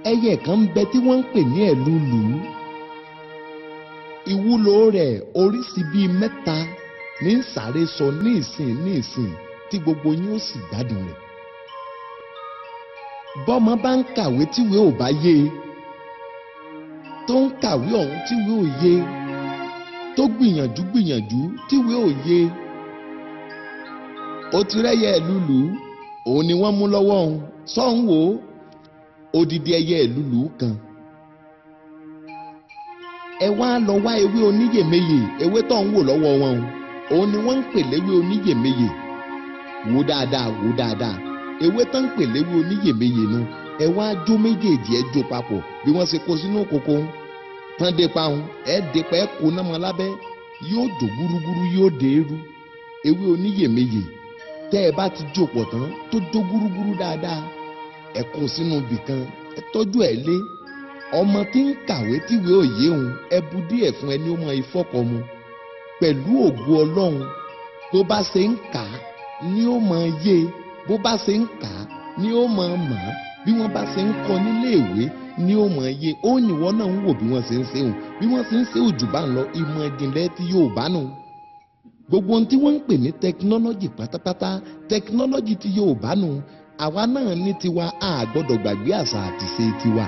Ẹyẹ kan ń bẹ tí wọ́n ń pè ní ẹ̀lúlù. Ìwúlò rẹ̀ oríṣi bíi mẹ́ta ní ń sáré sọ ní ìsìn ní ìsìn tí gbogbo yín ó sì gbádùn rẹ̀. Bọ́mọ bá ń kàwé tíwé ò bá yé e, tó ń kàwé ọ̀hún tíwé ò yé e, tó gbìyànjú gbìyànjú tíwé ò yé e, ó ti rẹ́yẹ ẹ̀lúlù, òun ni wọ́n mú lọ́wọ́ òun sọ́hún wò ó, odidi ẹyẹ ẹ̀lúlù kan. Ẹ wá lọ wá ewé oníyèméyè, ewé tó ń wò lọ́wọ́ wọn o, òun ni wọ́n ń pè léwé oníyèméyè. Wò dáadáa, wò dáadáa, ewé tó ń pè léwé oníyèméyè nu. Ẹ wá jó méjèèjì, ẹ jó papọ̀ bí wọ́n ṣe kó sínú kòkó ń tán dé pa òun, ẹ dé pa, ẹ kó náà mọ́ lábẹ́, yóò jó gúrúgúrú, yóò dé eru. Ewé oníyèméyè tẹ́ ẹ bá ti jó pọ̀ tán tó jó gúrúgúrú dáadáa, ẹ kó sínú ibìkan, ẹ tọ́jú ẹ lé. Ọmọ tí ń kàwé tíwèé òye òun, ẹ bu díẹ̀ fún ẹni ó mọ ìfọkọ mu. Pẹ̀lú ògo Ọlọ́run, tó bá ṣe ń kà á ni ó mọ yé, bó bá ṣe ń kà á ni ó mọ mọ̀, bí wọ́n bá ṣe ń kọ́ níléèwé ni ó mọ yé. Ó níwọ náà ń wò bí wọ́n ṣe ń ṣe òun, bí wọ́n ṣe ń ṣe òjò bá ń lọ, ìmọ̀ ìjìnlẹ̀ tí yóò bá nù. Gbogbo ohun tí wọ́n ń pè ní tẹkinọ́lọ́jì pátápátá, tẹkinọ́lọ́jì tí yóò bá nù. Àwa náà ní tiwa, a gbọ́dọ̀ gbàgbé àṣà àti ṣe tiwa.